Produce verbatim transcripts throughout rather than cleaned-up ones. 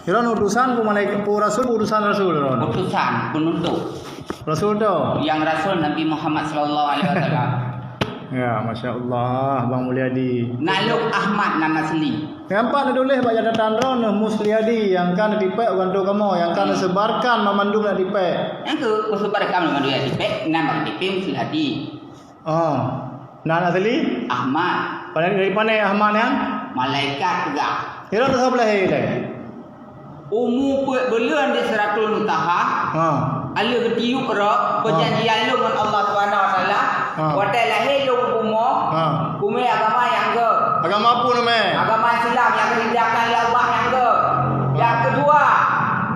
Droeneuh utusan peue malaikat, peue rasul, peue utusan rasul droeneuh? Utusan, peunutôp. Rasul tu? Nyang rasul Nabi Muhammad sallallahu alaihi wasallam. Ya, masya Allah, Bang Mulyadi. Naluk Ahmad nan asli. Nampak na tuléh bak catatan droeneuh Musliadi nyang ka neutipék u kantô kamoe, nyang ka neusebarkan banmandum neutipék. Nyang keuh neusebarkan banmandum neutipék, nan bak K T P Musliadi. Oh. Nan asli? Ahmad. Pada dari mana Ahmad nyan? Malaikat peugah. Kira tu saboh lahé deh. Umu peuet buleuen di Sidratul Muntaha. Ha. Aleuh geutiyueb roh, ha, peujanjian lôn ngon Allah Subhanahu wa Taala. Ha. Watée lahé lôn u bumoe, ha, kumé agama nyang geuh. Agama peue namanya? Agama Islam nyang geuhidangkan lé Allah nyang geuh. Ha. Nyang keudua,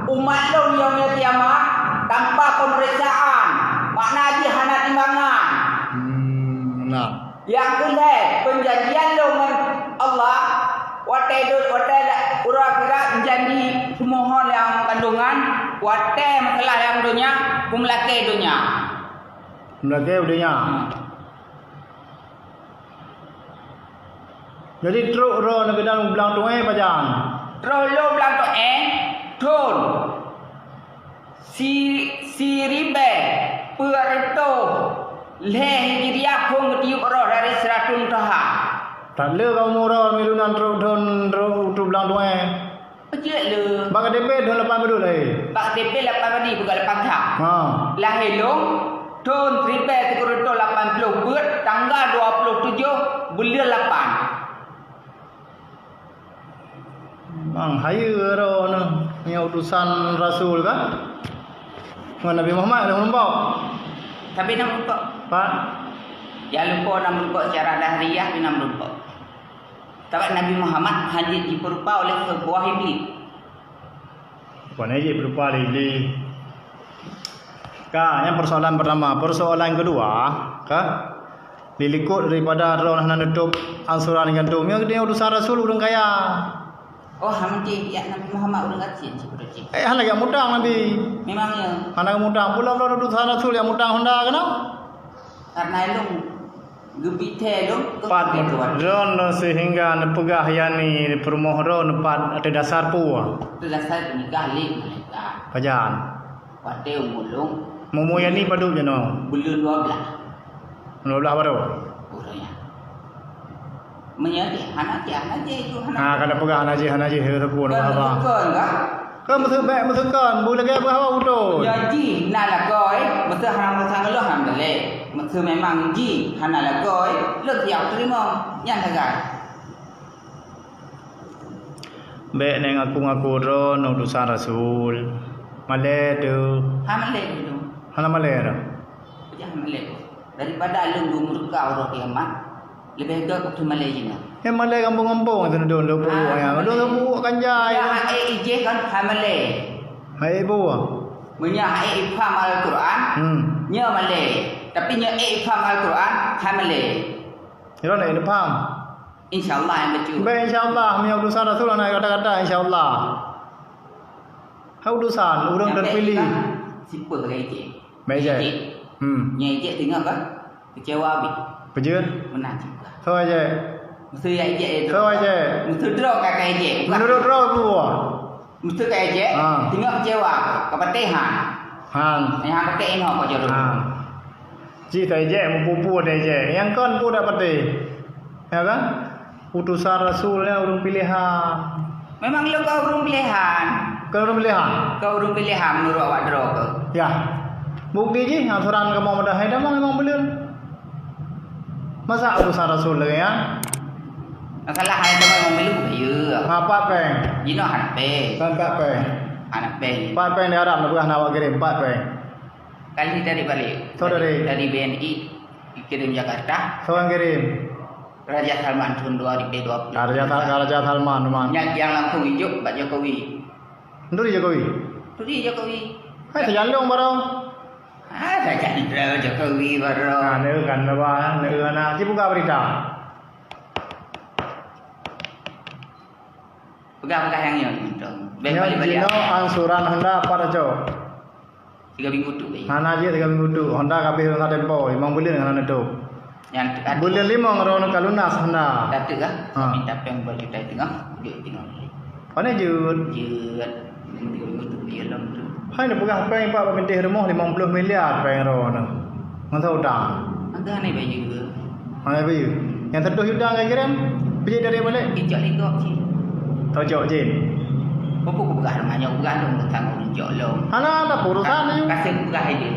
umat lôn nyang nyoe kiamat tanpa pemeriksaan, makna jih hana timbangan. Hmm, nah. Nyang keulhée, peujanjian lôn ngon Allah, watée dot, watée la-, uroe akhirat janji seumoho lam kandungan, watée meusalah lam donya, kumeulakée donya. Meulakée donya. Hmm. Jadi trok droeneuh keunan u blang tueng pajan? Trok lôn blang tueng thon. Si-, siribée peuet reutôh lhée Hijriah phon geutiyueb roh dari Sidratul Muntaha. That le kamoe uroe milunan trok thon trok u blang tueng. Peucit le. Bak K T P thon lapan padum lahé? Bak K T P lapan padum, bukan lapan that. Ha. Lahé lôn thon siribée sikureueng reutôh lapan ploh peuet, tanggal dua ploh tujoh buleuen lapan. Memang hayeue droeneuh nyoe utusan rasul kan? Ngon Nabi Muhammad lôn lumpok. Tapi na meurumpok. Pat? Ya lumpok na meurumpok secara lahiriah, tapi na meurumpok. Sabab Nabi Muhammad hana jipeurupa oleh seubuah iblis. Bukan jih peurupa lé Iblih. Ka, nyan persoalan pertama. Persoalan kedua, ka, di likot daripada droeneuh hana neutôp ansuran gandom, nyan geutanyoe utusan rasul ureueng kaya. Oh, hana jih, ya Nabi Muhammad ureueng gasien sibeudôh jih. Eh, hana geujak mutang Nabi. Memang ya. Hana geujak mutang. Pula-pula utusan rasul jak mutang honda keunoe? Karena ilong Geubit thée lôn keu Pat keu droeneuh seuhingga neupeugah yani peurumoh droeneuh pat ateueh dasar peue? Ateueh dasar geunikah lé malaikat. Pajan? Watée umu lôn. Umu yani padub jinoe? Buleuen dua blaih. Dua blaih baroe? Uroe nyan. Meunyoe jih hana jih, hana jih itu hana. Ha, ka neupeugah hana jih, hana jih, teupeu haba. Bukan kah? Keu meuseuh bék meuseuh kon, bu lagée beuhawa udon. Nyoe jih na lakoe, meuseuh hana meusang lôn hana lé. Meuseuh memang jih hana lakoe, lôn siap teurimong. Nyan sagai. Bék neng aku-ngaku droe utusan rasul. Malée tu. Ha malée tu. Hana malée tu. Peujah malée tu. Daripada lôn geumurka uroe kiamat, leubeh gét keu malée jinoe. Nyan malée gampông-gampông teuneudon lôn peuruek nyan. Lôn peuruek kan jai. Nyan hai ijeh kan hai malée. Hai ibu. Meunyoe hai ipham Al-Quran, hmm, nyoe malée. Tapi nyoe ipham Al-Quran hai malée. Nyoe nak ipham. Insya Allah yang betul. Baik, insya Allah. Meunyoe utusan Rasul na kata-kata insya Allah. Hai utusan, ureueng terpilih. Sipeue lagée ijeh. Baik, Jack. Hmm. Nyang ijek teungoh ka keucewa bit. Peujeuet? Meunan cit ka. Soe ijek? Meuseu ya ijek ya. Soe ijek? Meuseu droe ka ka ijek. Menurut droe peue? Meuseu ka ijek, ha, teungoh keucewa, ka patéh han. Han. Nyang patéh inoe ka jodoh. Han. Cit ka ijek, meupupu ada ijek. Nyang kon peue dak patéh. Ya kan? Utusan Rasul nyan ureueng pilehan. Memang lôn ka ureueng pilehan. Ka ureueng pilehan? Ka ureueng pilehan meunurot awak droe keuh. Ya. Bukti jih, aturan kamoe meudah hai damang memang buleuen. Masa utusan Rasul lagée nyan? Masalah hai damang memang buleuen, ya. Ha, pat péng? Jinoe hana péng. Kan pat péng? Hana péng. Pat péng di Arab na peugah na awak kirém, pat péng. Kali dari balik. Soe dari? Dari B N I, dikirim Jakarta. Soe nyang kirim? Raja Salman tahun dua ribu dua puluh. Raja Sal-, Raja Salman, memang. Nyan nyang langsung ijok bak Jokowi. Nuri Jokowi? Nuri Jokowi. Hai, seujandong baroe. Ah, seujandong Jokowi baroe. Nah, neu kan, neu kan, neu kan, nah, sibuka berita. Peugah-peugah nyang nyoe, Bintang. Beh, nyoe balik-balik jinoe apa? Angsuran Honda pat cok. Tiga minggu tu, eh. Hana jeuet tiga minggu tu. Honda ka habéh lom tempo, limong buleuen hana neutôp. Nyang teuka tu. Buleuen limong droeneuh ka lunas Honda. Ka teuka? Ha. Minta péng dua juta tengah, duek tengah. Pane jeuet? Jeuet. Minggu-minggu tu piye lom tu. Hai neupeugah péng Pak Peumintih Rumoh limong ploh miliar péng droeneuh. Ngon soe utang? Agak ni baju. Hai baju. Nyang seratus juta ka kirém, beli dari mana? Ijak ligok cit. Tojok cit. Apa aku peugah rumah nyoe, peugah lom utang ureueng jok lom. Hana ada urusan you. Kasih peugah aja.